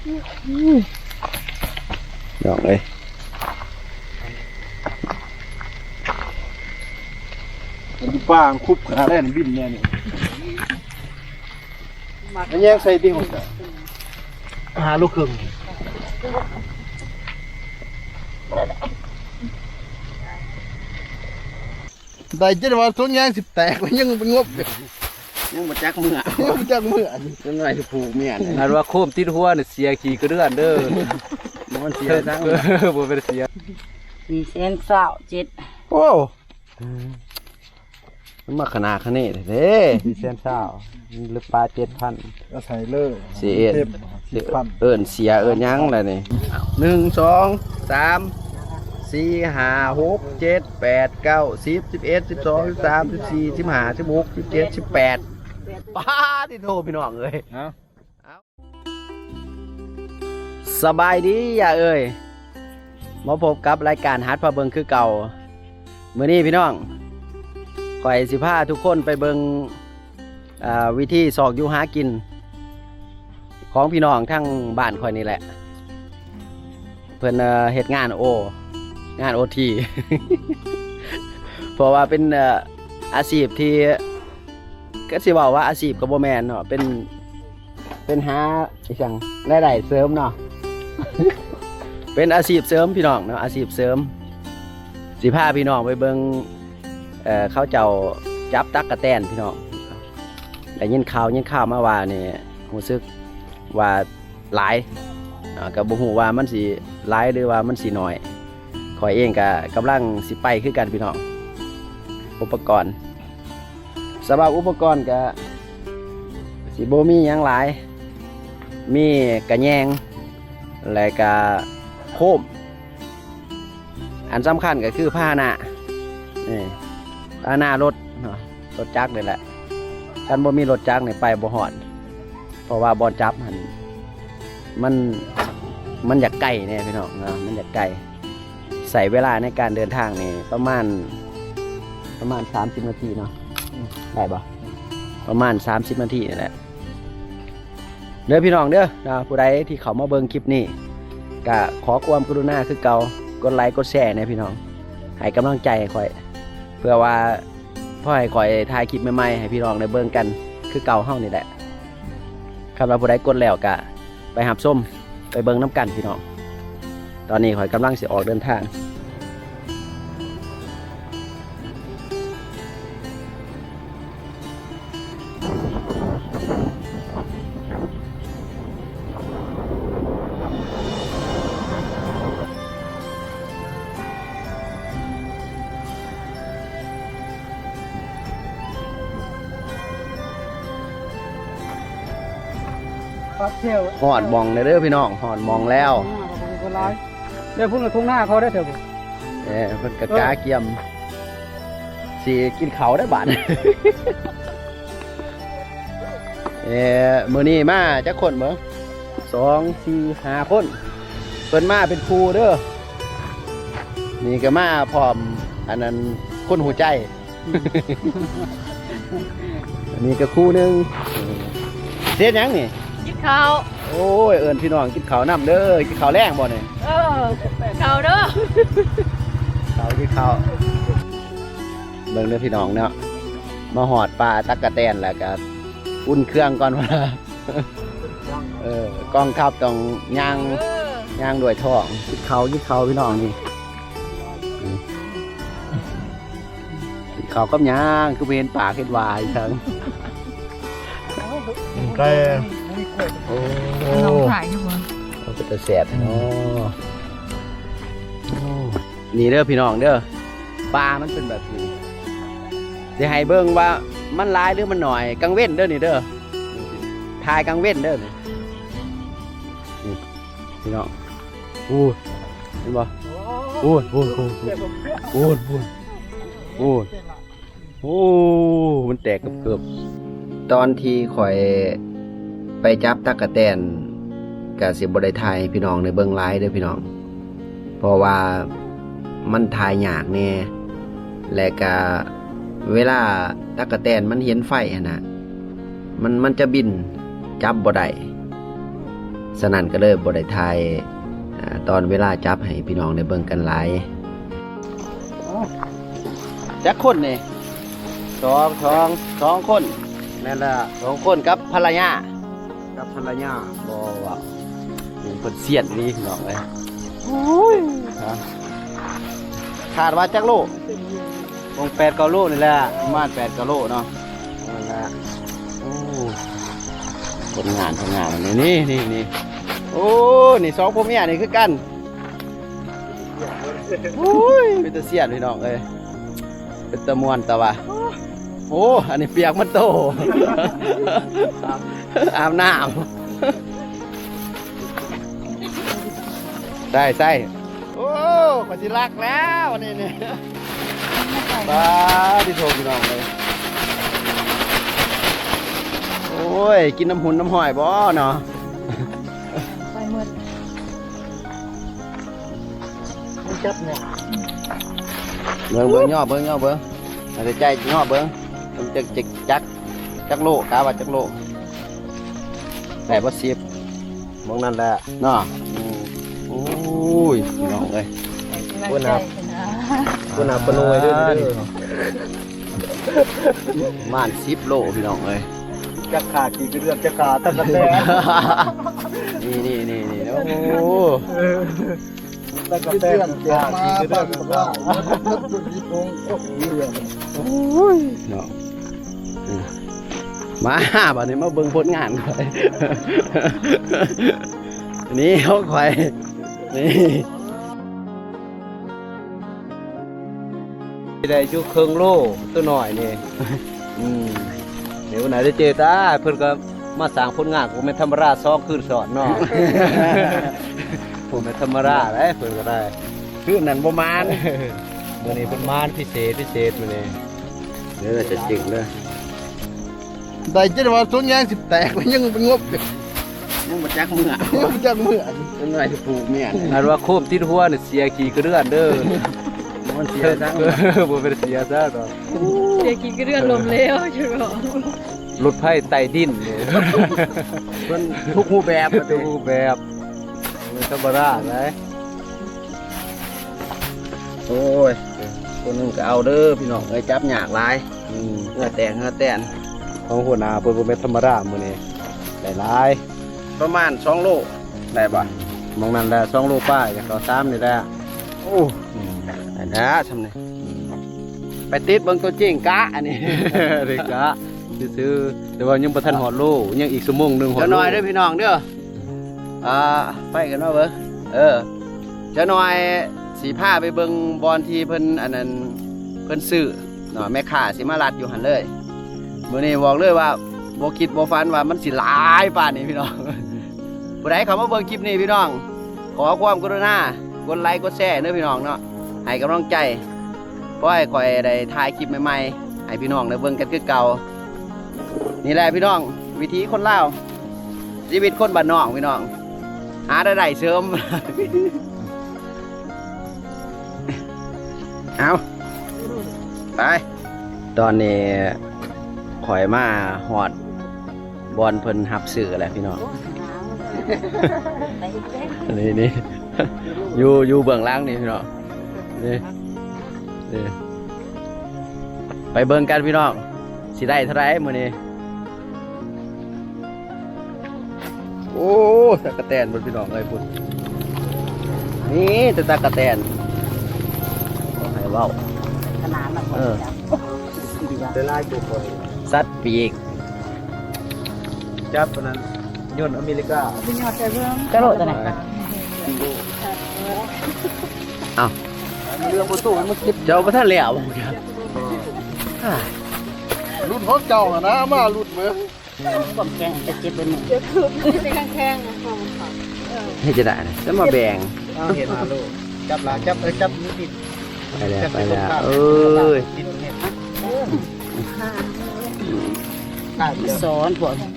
น้องเอ้ย มันอยู่ป่ามันคุบขนาดนั้นบินแน่นี่ มันแยงใส่ติ หาลูกครึ่ง ได้จนว่าถุงยางสิแตกแล้วยังบ่งบอยู่ ยังบ่จักเมือ ยังบ่จักเมืออยู่ จังได๋สิผูกเมียนี่ อันว่าโคมติดหัวนี่เสียขี้กระเดือนเด้อ มันเสียจัง เออ บ่เป็นเสีย สี่แสนซาวเจ็ด โอ้ มันมาขนาดขะเนแท้ สี่แสนซาว หรือปลาเจ็ดพัน ก็ใส่เลย สิเอิ้น เอิ้นเสียเอิ้นหยังล่ะนี่ หนึ่ง สอง สาม สี่ ห้า หก เจ็ด แปด เก้า สิบ สิบเอ็ด สิบสอง สิบสาม สิบสี่ สิบห้า สิบหก สิบเจ็ด สิบแปด ป๊าดติโธ่ พี่น้องเอ้ย เอ้า สบายดีย่าเอ้ย มาพบกับรายการหัดพาเบิ่งคือเก่า มื้อนี้พี่น้อง ข้อยสิพาทุกคนไปเบิ่ง อ่า วิธีซอกอยู่หากิน ของพี่น้องทางบ้านข้อยนี่แหละ เพิ่น เอ่อ เฮ็ดงานโอ งานโอที เพราะว่าเป็น เอ่อ อาชีพที่ ก็สิเว้าว่าอาชีพก็บ่แม่นเนาะ เป็น เป็นหาอีหยัง รายได้เสริมเนาะ เป็นอาชีพเสริมพี่น้องเนาะ อาชีพเสริม สิพาพี่น้องไปเบิ่ง เอ่อ เขาเจ้าจับตั๊กแตนพี่น้อง ได้ยินข่าว ยินข่าวมาว่านี่ รู้สึกว่าหลาย อ่า ก็บ่ฮู้ว่ามันสิหลายหรือว่ามันสิน้อย ข้อยเองก็กำลังสิไปคือกันพี่น้อง อุปกรณ์ สำหรับอุปกรณ์ก็สิบ่มีหยังหลาย มีกระแยง และก็โคม อันสำคัญก็คือพาหนะ นี่ พาหนะรถเนาะ รถจักรนี่แหละ คันบ่มีรถจักรนี่ไปบ่ฮอด เพราะว่าบ่อนจับหั่น มัน มันอยากไกลแน่พี่น้องเนาะ มันอยากไกล ใช้เวลาในการเดินทางนี่ประมาณ ประมาณสามสิบนาทีเนาะ ได้บ่ ประมาณสามสิบนาทีนี่แหละ เด้อพี่น้องเด้อ นะ ผู้ใดที่เข้ามาเบิ่งคลิปนี้ ก็ขอความกรุณาคือเก่า กดไลค์กดแชร์แหน่พี่น้อง ให้กำลังใจข้อย เพื่อว่าพอให้ข้อยถ่ายคลิปใหม่ๆ ให้พี่น้องได้เบิ่งกันคือเก่าเฮานี่แหละ คันว่าผู้ใดกดแล้วก็ไปรับชม ไปเบิ่งนำกันพี่น้อง ตอนนี้ข้อยกำลังสิออกเดินทาง ฮอดหม่องแล้วเด้อพี่น้อง ฮอดหม่องแล้ว เดี๋ยวพุ่นก็ทุ่งนาเขาได้อแถวนี้ เอ้ย เพิ่นกะ เออ กาเกียม สิกินข้าวได้อบาด เอ้ย มื้อนี้มาจักคนเบิ่ง สอง สี่ ห้า คน เพิ่นมาเป็นคู่เด้อ นี่ก็มาพร้อม อันนั้น คนฮู้ใจ อันนี้ก็คู่หนึ่ง เฮ็ดหยังนี่ กินข้าว โอ้ย เอิ้นพี่น้องกินข้าวนำเด้อ กินข้าวแลงบ่นี่ เออ ข้าวเด้อ ข้าว กินข้าว เบิ่งเด้อพี่น้องเนาะ มาฮอดป่าตั๊กแตนแล้วก็อุ่นเครื่องก่อนว่า เออ กองทัพต้องย่าง เออ ย่างด้วยท้อง กินข้าว กินข้าวพี่น้องนี่ อืม กินข้าวกับหยัง คือบ่เห็นปากเห็นวาอีหยัง ไก่ โอ้ น้องถ่ายอยู่บ่ มันเป็นตาแซ่บเนาะ โอ้ นี่เด้อพี่น้องเด้อ ปลามันเป็นแบบนี้ สิให้เบิ่งว่ามันหลายหรือมันน้อย กลางเว็นเด้อนี่เด้อ ถ่ายกลางเว็นเด้อนี่ นี่พี่น้อง อู้ เห็นบ่ อู้ อู้ อู้ อู้ มันแตกเกือบๆ ตอนที่ข้อยไปจับตั๊กแตน ก็สิบ่ได้ถ่ายให้พี่น้องได้เบิ่งหลายเด้อพี่น้อง เพราะว่ามันถ่ายยากแน่ และก็เวลาตั๊กแตนมันเห็นไฟหั้นน่ะ มัน มันจะบิน จับบ่ได้ ສະນັ້ນກໍເລີຍບໍ່ໄດ້ຖ່າຍ ອາ ຕອນເວລາຈັບໃຫ້ພີ່ນ້ອງໄດ້ເບິ່ງກັນຫຼາຍ. ຈັກຄົນນີ້? ສອງ ສອງ ສອງຄົນ. ແມ່ນແລ້ວ ສອງຄົນກັບພັນລະຍາ. ກັບພັນລະຍາ. ບໍ່ວ່າ ເພິ່ນຊຽນອີ່ຫຼີພີ່ນ້ອງເອີຍ. ໂອ້ຍ ຄາດວ່າຈັກໂລ? ຄົງແປດເກົ້າໂລນີ້ແຫຼະ ປະມານແປດເກົ້າໂລເນາະ. ນັ້ນແຫຼະ. ໂອ້ ຜົນງານ ຜົນງານ ນີ້ ນີ້ ນີ້. ໂອ້ ນີ້ສອງຜົວເມຍນີ້ຄືກັນ. ໂອ້ຍ ເປັນຕາຊຽນພີ່ນ້ອງເອີຍ ເປັນຕາມ່ວນຕາວ່າ. ໂອ້ ອັນນີ້ປຽກໝົດໂຕ ອາບນ້ຳ. ໃສ່ ໃສ່. ໂອ້ ຂ້ອຍຊິລັກແລ້ວນີ້ ນີ້. ປາດຕິໂທ ພີ່ນ້ອງເອີຍ. ໂອ້ຍ ກິນນ້ຳຮຸ່ນນ້ຳຫ້ອຍບໍ່ເນາະ? ໄປໝົດ. ມັນຈັບຍາກ. ເບິ່ງ ເບິ່ງ ຍໍເບິ່ງ ຍໍເບິ່ງ. ໃຫ້ໃຈຍໍເບິ່ງ ມັນຈັກ ຈັກ ຈັກ ຈັກໂລ ກະວ່າຈັກໂລ. ໄດ້ບໍ່ ສິບ ໝ່ອງນັ້ນແຫຼະເນາະ. ອືມ. ໂອ້ຍ ພີ່ນ້ອງເອີຍ ພຸ້ນນະ ພຸ້ນນະ ປານ້ອຍເດີ ປະມານສິບໂລ ພີ່ນ້ອງເອີຍ. ຈັກຂາດຂີ້ກະເດືອນ ຈັກຂາດຕັກກະແຕນ. ນີ້ ນີ້ ນີ້ ນີ້. ໂອ້ ເອີ ຕັກກະແຕນ ຂີ້ກະເດືອນ. ໂອ້ຍ ເນາະ. ອືມ ມາ ບາດນີ້ມາເບິ່ງຜົນງານຂ້ອຍ ນີ້ຂອງຂ້ອຍ ນີ້ ໄດ້ຢູ່ເຄິ່ງໂລ ໂຕນ້ອຍນີ້. ອືມ ດຽວໜ້າຈະເຈີຕາ ເພິ່ນກໍມາສ້າງຜົນງານ ບໍ່ແມ່ນທຳມະດາ ສອງຄືນຊ້ອນເນາະ. ບໍ່ແມ່ນທຳມະດາເດ້ ເພິ່ນກໍໄດ້. ຄືນນັ້ນບໍ່ມານ ມື້ນີ້ເພິ່ນມານພິເສດ ພິເສດມື້ນີ້. ເດີ ຈະຈິງເດີ ໄດ້ຈົນວ່າສວນຍາງຊິແຕກ ແລ້ວຍັງໄປງົບຢູ່ ຍັງບໍ່ຈັກເມືອ ຍັງບໍ່ຈັກເມືອ. ຈັກໜ້ອຍຊິປູກເມຍ. ອັນວ່າໂຄມຕິດຫົວນີ້ເສຍຂີ້ກະເດືອນເດີ ມັນເສຍຊະ ບໍ່ແມ່ນເສຍຊະດອກ ເສຍຂີ້ກະເດືອນລົ້ມເຫຼວ. ລົດໄຟໃຕ້ດິນນີ້ ເພິ່ນທຸກຮູບແບບ ທຸກຮູບແບບ ບໍ່ທຳມະດາເດ້. ໂອ້ຍ ຄົນໜຶ່ງກໍເອົາເດີພີ່ນ້ອງເອີຍ ຈັບຍາກຫຼາຍ. ອືມ ເຫື່ອແຕກເຫື່ອແຕນ. ຂອງຫົວໜ້າເພິ່ນບໍ່ແມ່ນທຳມະດາມື້ນີ້ ໄດ້ຫຼາຍ ປະມານສອງໂລ ໄດ້ບໍ່? ໝ່ອງນັ້ນແຫຼະ ສອງໂລປາຍ ເກົ້າສາມນີ້ແຫຼະ. ໂອ້ ອືມ ໄດ້ແລ້ວຊ່ຳນີ້. ໄປຕິດເບິ່ງຕົວຈິງກະ ອັນນີ້ ໄດ້ກະຊື່ໆ ແຕ່ວ່າຍັງບໍ່ທັນຮອດໂລ ຍັງອີກຊົ່ວໂມງໜຶ່ງຮອດໂລ. ຈັກໜ້ອຍເດີພີ່ນ້ອງເດີ. ອ່າ ໄປກັນມາເບິ່ງ ເອີ ຈັກໜ້ອຍຊິພາໄປເບິ່ງບ່ອນທີ່ເພິ່ນ ອັນນັ້ນ ເພິ່ນຊື້ເນາະ ແມ່ຄ້າຊິມາລັດຢູ່ຫັ້ນເລີຍ. ມື້ນີ້ບອກເລີຍວ່າບໍ່ຄິດບໍ່ຝັນວ່າມັນຊິຫຼາຍປານນີ້ພີ່ນ້ອງ. ຜູ້ໃດເຂົ້າມາເບິ່ງຄລິບນີ້ພີ່ນ້ອງ ຂໍຄວາມກະລຸນາກົດໄລກົດແຊເດີພີ່ນ້ອງເນາະ ໃຫ້ກຳລັງໃຈ ຂໍໃຫ້ຂ້ອຍໄດ້ຖ່າຍຄລິບໃໝ່ໆ ໃຫ້ພີ່ນ້ອງໄດ້ເບິ່ງກັນຄືເກົ່າ. ນີ້ແຫຼະພີ່ນ້ອງ ວິຖີຄົນລາວ ຊີວິດຄົນບ້ານນອກພີ່ນ້ອງ ຫາລາຍໄດ້ເສີມ. ເອົາ ໄປ ຕອນນີ້ຂ້ອຍມາຮອດບ່ອນເພິ່ນຮັບຊື້ແລ້ວພີ່ນ້ອງ. ນີ້ ນີ້ ຢູ່ ຢູ່ເບື້ອງຫຼັງນີ້ພີ່ນ້ອງ ນີ້ ນີ້ ໄປເບິ່ງກັນພີ່ນ້ອງ ຊິໄດ້ເທົ່າໃດມື້ນີ້. ໂອ້ ຕັກກະແຕນເພິ່ນພີ່ນ້ອງເອີຍ ພຸ້ນ ມີແຕ່ຕັກກະແຕນ ບໍ່ໃຫ້ເວົ້າ ຂະໜາດນັ້ນ ເອີ ໄດ້ຫຼາຍກວ່າຂ້ອຍ ສັດປີກ ຈັບອັນນັ້ນ ຍົນອາເມລິກາ ຊິຍອດໃສ່ເບິ່ງ ກະໂລດຕົວນັ້ນ ເອົ້າ ເລື່ອງບໍ່ໂຕມັນເກັບ ເຈົ້າບໍ່ທັນແລ້ວ ລຸ້ນຂອງເຈົ້າຫັ້ນນະ ມາລຸ້ນເບິ່ງ. ຄວາມແຂງຈະເກັບໄວ້ມື້ ເກັບຄືນ ແຂງໆ ເຮັດຈັ່ງໃດນະ ຈະມາແບ່ງ ເອົາເຮັດຫາໂລ ຈັບລະ ຈັບ ເອີ ຈັບນີ້ຕິດ ໄປແລ້ວ ຈັບ ໄປແລ້ວ ຕິດ ເອີຍ ຕິດເຮັດນະ ສອນພວກ ລັກ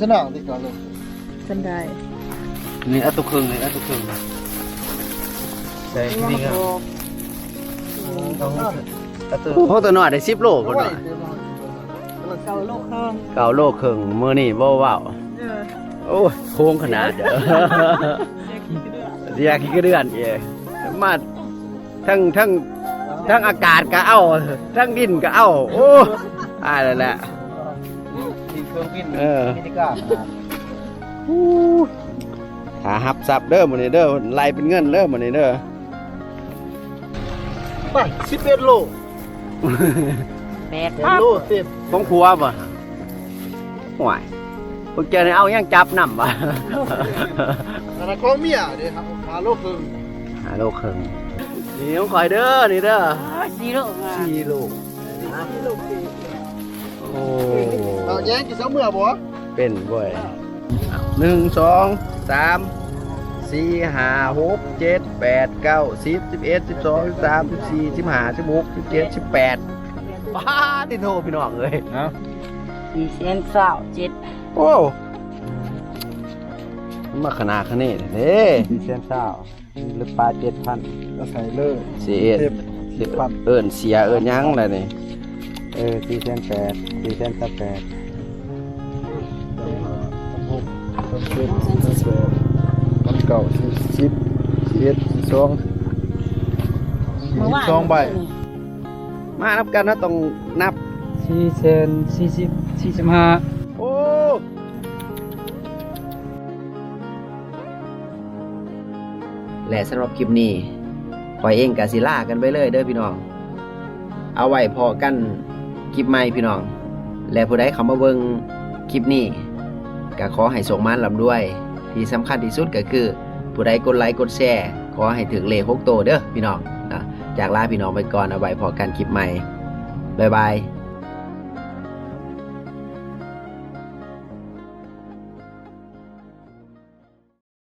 ສະນະຕິດກັນເລີຍ ຊັ້ນໄດ້ ນີ້ເອົາຕົວເຄິ່ງ ນີ້ເອົາຕົວເຄິ່ງ ໃສ່ນີ້ກໍ ເອົາຕົວ ໂອ້ ໂຕນ້ອຍໄດ້ສິບໂລພຸ້ນວ່າ. ເກົ້າໂລເຄິ່ງ ເກົ້າໂລເຄິ່ງ ມື້ນີ້ບໍ່ເວົ້າ ເອີ ໂອ້ຍ ໂກງຂະໜາດເດີ ເສຍຂີ້ກະເດືອນອີກ ມາທັງ ທັງ ທັງອາກາດກະເອົາ ທັງດິນກະເອົາ ໂອ້ ຕາຍແລ້ວແຫຼະ ເຄື່ອງບິນ ເອີ ມີແຕ່ການ ອູ້ ຖ້າຮັບຊັບເດີມື້ນີ້ເດີ ໄລ່ເປັນເງິນເດີມື້ນີ້ເດີ ໄປ ສິບເອັດໂລ ແປດ ແປດໂລສິບ ຂອງຜົວບໍ່? ໂອ້ຍ ພວກເຈົ້ານີ້ເອົາຫຍັງຈັບນຳວະ? ອັນນັ້ນຂອງເມຍເດ້ ຫ້າໂລເຄິ່ງ ຫ້າໂລເຄິ່ງ ນີ້ຂອງຂ້ອຍເດີ ນີ້ເດີ ສີ່ໂລ ສີ່ໂລ ໂອ້ ເອົາແຍງກິນເຊົ້າເມື່ອບໍ່? ເປັນເວີຍ ໜຶ່ງ ສອງ ສາມ ສີ່ ຫ້າ ຫົກ ເຈັດ ແປດ ເກົ້າ ສິບ ສິບເອັດ ສິບສອງ ສິບສາມ ສິບສີ່ ສິບຫ້າ ສິບຫົກ ສິບເຈັດ ສິບແປດ ປາດຕິໂທ ພີ່ນ້ອງເອີຍ ເອົາ ສີ່ແສນຊາວເຈັດ ໂອ້ ມັນມາຂະໜາດຂະເໜດແທ້ເດ້ ສີ່ແສນຊາວ ຫຼືປາເຈັດພັນ ກໍໃສ່ເລີຍ ສີ່ເອັດ ເອີ ເອີ້ນເສຍເອີ້ນຫຍັງລະນີ້ ເອີ ສີ່ແສນແປດ ສີ່ແສນຊາວແປດ ພັນຫົກ ພັນເຈັດ ພັນແປດ ພັນເກົ້າ ສີ່ສິບ ສີ່ເອັດ ສີ່ສອງ ສີ່ສິບສອງໃບ ມານຳກັນເຮົາຕ້ອງນັບ ສີ່ແສນສີ່ສິບ ສີ່ສິບຫ້າ ໂອ້ ແລະສຳລັບຄລິບນີ້ ຂ້ອຍເອງກະຊິລາກັນໄປເລີຍເດີພີ່ນ້ອງ ເອົາໄວ້ພໍ້ກັນຄລິບໃໝ່ພີ່ນ້ອງ ແລະຜູ້ໃດເຂົ້າມາເບິ່ງຄລິບນີ້ ກະຂໍໃຫ້ໂຊກໝານລ່ຳລວຍ ທີ່ສຳຄັນທີ່ສຸດກະຄື ຜູ້ໃດກົດໄລກົດແຊ ຂໍໃຫ້ຖືກເລກຫົກໂຕເດີພີ່ນ້ອງ ນະ ຈາກລາພີ່ນ້ອງໄປກ່ອນ ເອົາໄວ້ພໍ້ກັນຄລິບໃໝ່ ບາຍບາຍ.